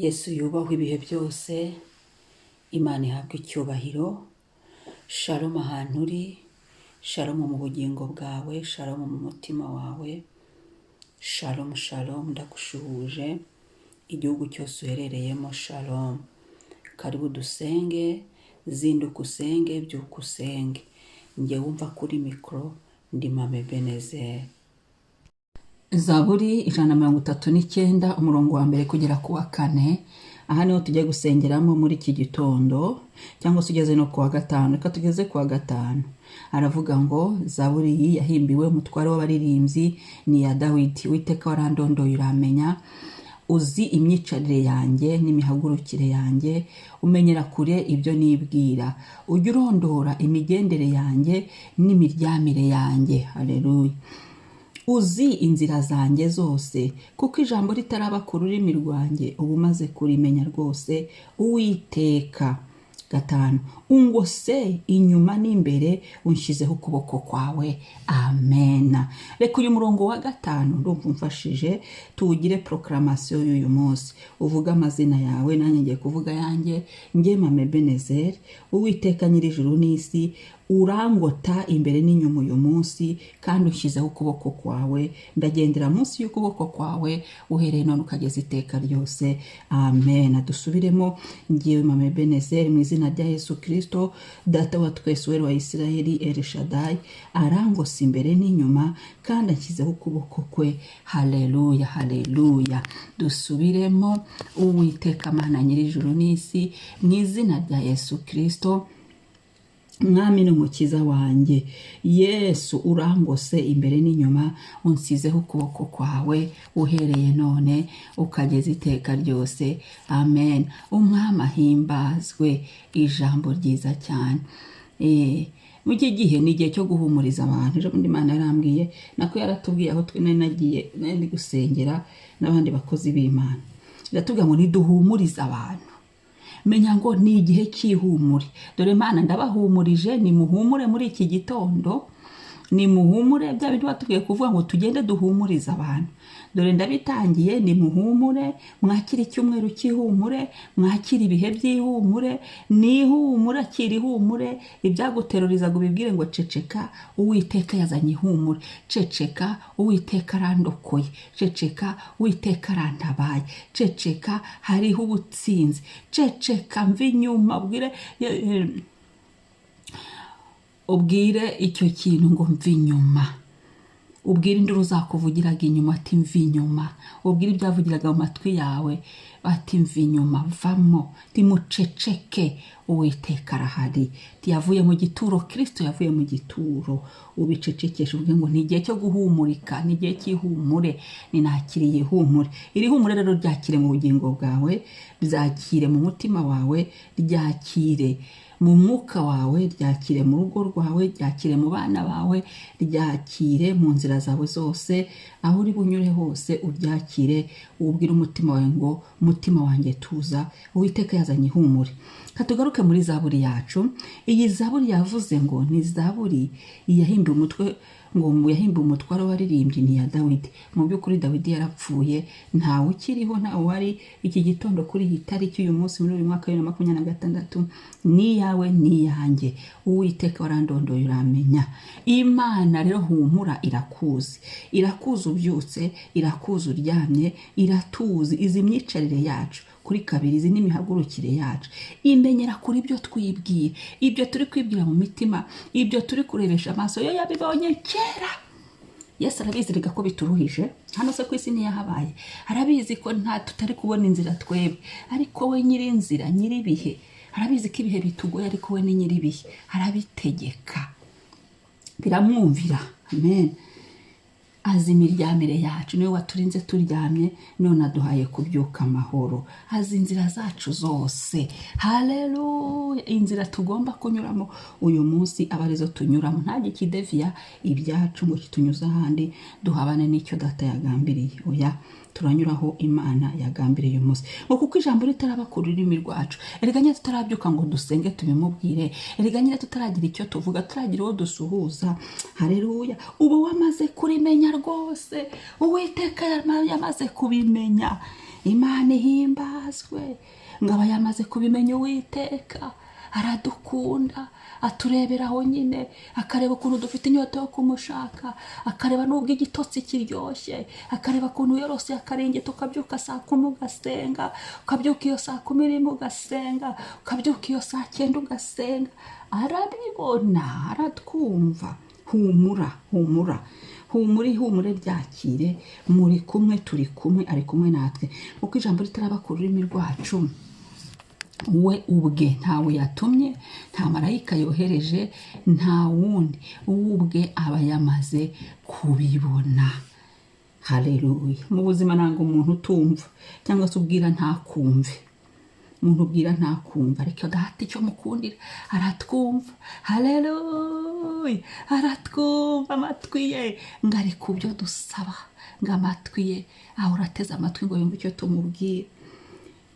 Yesu yubahwe ibihe byose, Imana ihabwe icyubahiro. Shalom ahantu uri, shalom mu bugingo bwawe, shalom mu mutima wawe, shalom shalom, ndagushuhuje igihugu cyose uherereyemo, shalom. Karibu dusenge, zinduka usenge, byuka usenge. Njye wumva kuri mikoro ndi Mame Benezeri. Zaburi 139, umurongo wa mbere kugera ku wa kane. Aha niho tujya gusengeramo muri iki gitondo, cyangwa se ugeze no ku wa gatanu. Reka tugeze ku wa gatanu. Aravuga ngo zaburi iyi yahimbiwe umutware w'abaririmbyi, ni iya Dawidi. Witeka, warandondoye uramenya, uzi imyicarire yanjye n'imihagurukire yanjye, umenyera kure ibyo nibwira. Ujya urondora imigendere yanjye n'imiryamire yanjye. Haleluya! Uzi inzira zanjye zose, kuko ijambo ritaraba ku rurimi rwanjye uba umaze kurimenya rwose, Uwiteka. Gatanu: ungose inyuma n'imbere, unshyizeho ukuboko kwawe. Amena. Reka uyu murongo wa gatanu, ndumva umfashije, tuwugire proclamation y'uyu munsi. Uvuge amazina yawe, nanjye ngiye kuvuga yanjye. Njye Mame Benezeri: Uwiteka nyir'ijuru n'isi, urangota imbere n'inyuma uyu munsi, kandi ushyizeho ukuboko kwawe. Ndagendera munsi y'ukuboko kwawe uhereye none ukageza iteka ryose. Amen. Dusubiremo: ngewe Mame Benezeri, mu izina rya Yesu Kirisito, Data wa twese, Uwera wa Isiraheli, Elshadai, arangose imbere n'inyuma kandi anshyizeho ukuboko kwe. Haleluya, haleluya. Dusubiremo: Uwiteka Mana nyir'ijuru n'isi, mu izina rya Yesu Kirisito, Mwami n'Umukiza wanjye Yesu, urangose imbere n'inyuma, unsizeho ukuboko kwawe uhereye none ukageza iteka ryose. Amen. Umwami ahimbazwe. Ijambo ryiza cyane. Muri iki gihe ni igihe cyo guhumuriza abantu. Ejo bundi Imana yarambwiye, nako yaratubwiye, aho twe nari nagiye, nari ndi gusengera n'abandi bakozi b'Imana, iratubwira ngo niduhumurize abantu. Menya ngo ni igihe cy'ihumure. Dore Imana, ndabahumurije, nimuhumure muri iki gitondo, nimuhumure. Bya bindi batubwiye kuvuga ngo tugende duhumurize abantu, dore ndabitangiye. Nimuhumure, mwakire icyumweru cy'ihumure, mwakire ibihe by'ihumure. Nihumure, akira ihumure. Ibyaguterurizaga ubibwire ngo ceceka, Uwiteka yazanye ihumure. Ceceka, Uwiteka arandokoye. Ceceka, Uwiteka arantabaye. Ceceka, hariho ubutsinzi. Ceceka, mva inyuma. Ubwire ubwire icyo kintu ngo mva inyuma. Ubwire induru zakuvugiraga inyuma ati mva inyuma. Ubwire ibyavugiraga mu matwi yawe ati mva inyuma, vamo, timuceceke, Uwiteka arahari. Yavuye mu gituro, Kirisito yavuye mu gituro. Ubicecekeshe, uvuge ngo ni igihe cyo guhumurika, ni igihe cy'ihumure, ninakiriye ihumure. Iri humure rero ryakire mu bugingo bwawe, ryakire mu mutima wawe, ryakire mu mwuka wawe, ryakire mu rugo rwawe, ryakire mu bana bawe, ryakire mu nzira zawe zose, aho uri bunyure hose uryakire. Ubwire umutima wawe ngo umutima wanjye tuza, Uwiteka yazanye ihumure. Katugaruke muri zaburi yacu. Iyi zaburi yavuze ngo ni zaburi yahimbiwe umutwe, ngo yahimbiwe umutware w'abaririmbyi, ni iya Dawidi. Mu by'ukuri Dawidi yarapfuye, ntawe ukiriho, ntawe wari. Iki gitondo, kuri iyi tariki, uyu munsi, muri uyu mwaka wa 2026, ni iyawe, ni iyanjye. Uwiteka warandondoye uramenya. Imana rero, humura, irakuzi, irakuzi ubyutse, irakuzi uryamye, iratuzi, izi imyicarire yacu. Kuri kabiri, izi n'imihagurukire yacu. Imenyera kuri ibyo twibwira, ibyo turi kwibwira mu mitima, ibyo turi kurebesha amaso. Yo yabibonye kera. Yesu arabizi rega ko bituruhije hano se ku isi, ntiyahabaye? Arabizi ko nta tutari kubona inzira twebwe, ariko we nyir'inzira, nyir'ibihe, arabizi ko ibihe bitugoye, ariko we ni nyir'ibihe, arabitegeka biramwumvira. Amen. Azi imiryamire yacu, niwe waturinze turyamye, none aduhaye kubyuka amahoro. Azi inzira zacu zose. Haleluya! Inzira tugomba kunyuramo uyu munsi aba arizo tunyuramo, nta kideviya ibyacu ngo kitunyuze ahandi duhabane n'icyo Data yagambiriye. Oya, turanyuraho Imana yagambiriye uyu munsi. Ngo kuko ijambo ritaraba ku rurimi rwacu, erega nyine tutarabyuka ngo dusenge tubimubwire, erega nyine tutaragira icyo tuvuga, tutaragira uwo dusuhuza, haleluya, ubu wamaze kurimenya rwose. Uwiteka yamaze kubimenya. Imana ihimbazwe. Ngo aba yamaze kubimenya. Uwiteka aradukunda, atureberaho nyine, akareba ukuntu dufite inyota yo kumushaka, akareba n'ubwo igitotsi kiryoshye, akareba ukuntu yoroseye akaringiti, ukabyuka saa 10 ugasenga, ukabyuka iyo saa 11 ugasenga, ukabyuka iyo saa 9 ugasenga. Arabibona, aratwumva. Humura, humura, humura, ihumure ryakire. Muri kumwe, turi kumwe, ari kumwe natwe. Kuko ijambo ritaraba ku rurimi rwacu, we ubwe, ntawe yatumye, nta marayika yohereje, nta wundi, we ubwe aba yamaze kubibona. Haleluya! Mu buzima ntabwo umuntu utumva cyangwa se ubwira ntakumve, umuntu ubwira ntakumva, ariko Data icyo mukundira, aratwumva. Haleluya! Aratwumva. Amatwi ye ngo ari ku byo dusaba, ngo amatwi ye ahora ateze amatwi ngo yumve icyo tumubwira.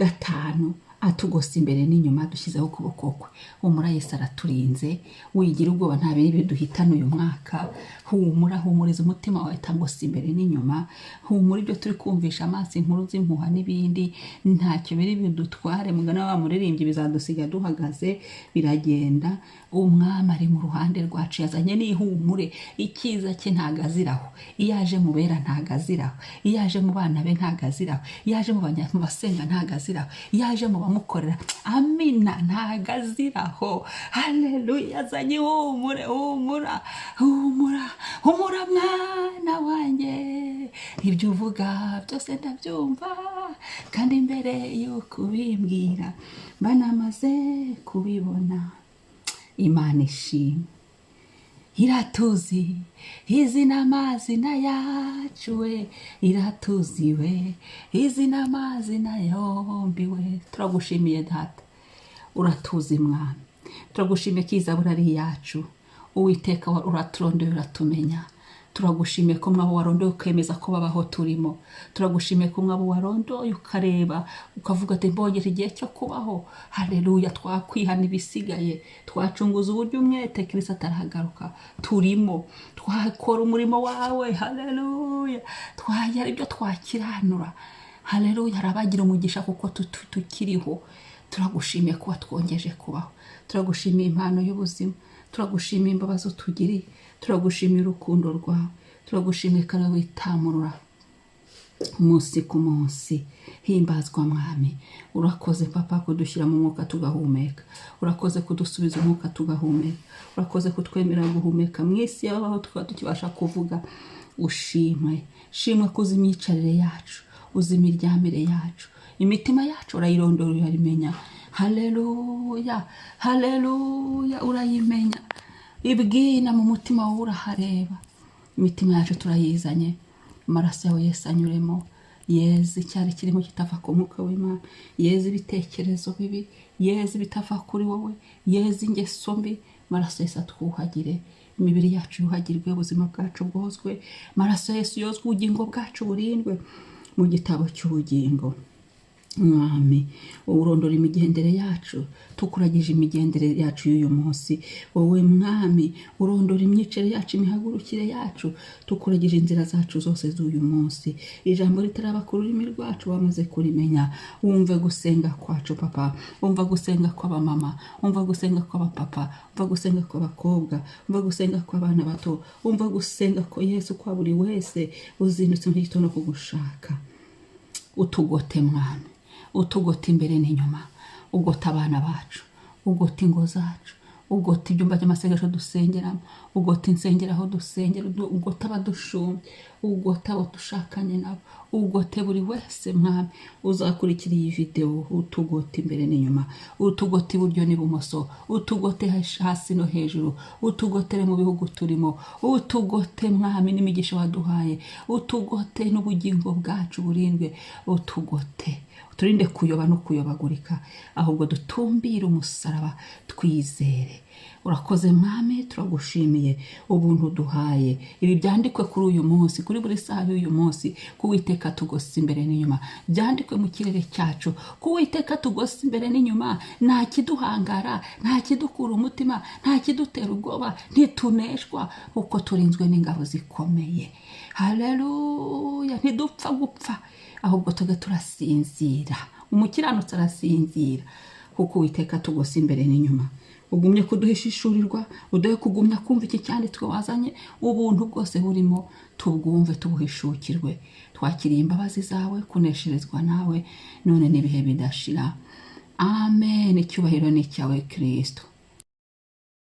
Gatanu, atugose imbere n'inyuma, dushyizeho ukuboko kwe. Humura, Yesu araturinze. Wigira ubwoba, nta biri biduhitana uyu mwaka. Humura, humuriza umutima wawe, tangose imbere n'inyuma. Humura, ibyo turi kumvisha amaso, inkuru z'impuha n'ibindi, ntacyo biri bidutware. Mugana wa muririmbyi, bizadusiga duhagaze, biragenda. Umwami ari mu ruhande rwacu, yazanye n'ihumure. Icyiza cye ntago aziraho. Iyo aje mu bera ntago aziraho, iyo aje mu bana be ntago aziraho, iyo aje mu basenga ntago aziraho, iyo aje mu bamukorera, amina, ntago aziraho. Haleluya! Azanye ihumure. Humura, humura, humura mwana wanjye, ibyo uvuga byose ndabyumva, kandi mbere y'uko ubimbwira mba namaze kubibona. Imana ishimwe, iratuzi izina, amazina yacu we, iratuzi we izina, amazina yombi we. Turagushimiye Data, uratuzi Mwami. Turagushimiye ko izabura ari iyacu. Uwiteka, uraturondeye, uratumenya. Turagushimiye ko mwabo warondoye ukemeza ko babaho turimo. Turagushimiye ko mwabo warondoye ukareba ukavuga ati: "Mbongera igihe cyo kubaho." Haleluya! Twakwihana ibisigaye, twacunguza uburyo umwete Kirisi ataragaruka. Turimo, twakora umurimo wawe. Haleluya! Twagera ibyo twakiranura. Haleluya! Harabagira umugisha kuko tukiriho. Turagushimiye kuba twongeje kubaho. Turagushimiye impano y'ubuzima, turagushimiye imbabazi utugiriye, turagushimiye urukundo rwawe, turagushimiye ko ari wowe witamurura umunsi ku munsi. Himbazwa Mwami. Urakoze Papa kudushyira mu mwuka tugahumeka, urakoze kudusubiza umwuka tugahumeka, urakoze kutwemerera guhumeka mu isi y'ababaho tukaba tukibasha kuvuga. Ushimwe, shimwe ko uzi imyicarire yacu, uzi imiryamire yacu, imitima yacu urayirondora, urayimenya. Haleluya, haleluya! Urayimenya, ibwina mu mutima wawe urahareba. Imitima yacu turayizanye, amaraso yawe Yesu anyuremo, yeze icyari kirimo kitava ku mwuka w'Imana, yeze ibitekerezo bibi, yeze ibitava kuri wowe, yeze ingeso mbi. Amaraso Yesu atwuhagire, imibiri yacu yuhagirwe, ubuzima bwacu bwozwe. Amaraso Yesu yozwe, ubugingo bwacu burindwe mu gitabo cy'ubugingo. Mwami, urondora imigendere yacu, tukuragije imigendere yacu y'uyu munsi. Wowe Mwami urondora imyicare yacu, imihagurukire yacu, tukuragije inzira zacu zose z'uyu munsi. Ijambo ritaraba ku rurimi rwacu wamaze kurimenya. Wumve gusenga kwacu Papa, wumva gusenga kw'abamama, wumva gusenga kw'abapapa, wumva gusenga kw'abakobwa, wumva gusenga kw'abana bato, wumva gusenga ko Yesu kwa buri wese uzindutse mu gitondo kugushaka. Utugote Mwami, utugote imbere n'inyuma, ugote abana bacu, ugote ingo zacu, ugote ibyumba by'amasengesho dusengeramo, ugote insengero aho dusengera, ugote abadushumbye, ugote abo dushakanye nabo, ugote buri wese Mwami uzakurikira iyi videwo. Utugote imbere n'inyuma, utugote iburyo n'ibumoso, utugote hasi no hejuru, utugotere mu bihugu turimo, utugote Mwami n'imigisha waduhaye, utugote n'ubugingo bwacu burindwe, utugote turinde kuyoba no kuyobagurika, ahubwo dutumbire umusaraba, twizere. Urakoze Mwami, turagushimiye ubuntu duhaye. Ibi byandikwe kuri uyu munsi, kuri buri saha y'uyu munsi, ku Uwiteka tugose imbere n'inyuma. Byandikwe mu kirere cyacu ku Uwiteka tugose imbere n'inyuma. Nta kiduhangara, nta kidukura umutima, nta kidutera ubwoba, ntituneshwa kuko turinzwe n'ingabo zikomeye. Haleluya! Ntidupfa gupfa. Ahubwo tuge turasinzira. Umukiranutsi arasinzira, kuko Uwiteka tugose imbere n'inyuma. Ugumye kuduhishishurirwa, uduhe kugumya kumva iki cyanditswe wazanye, ubuntu bwose burimo tubwumve, tubuhishukirwe. Twakiriye imbabazi zawe, kunesherezwa nawe none n'ibihe bidashira. Amen. Icyubahiro ni icyawe, Kirisito.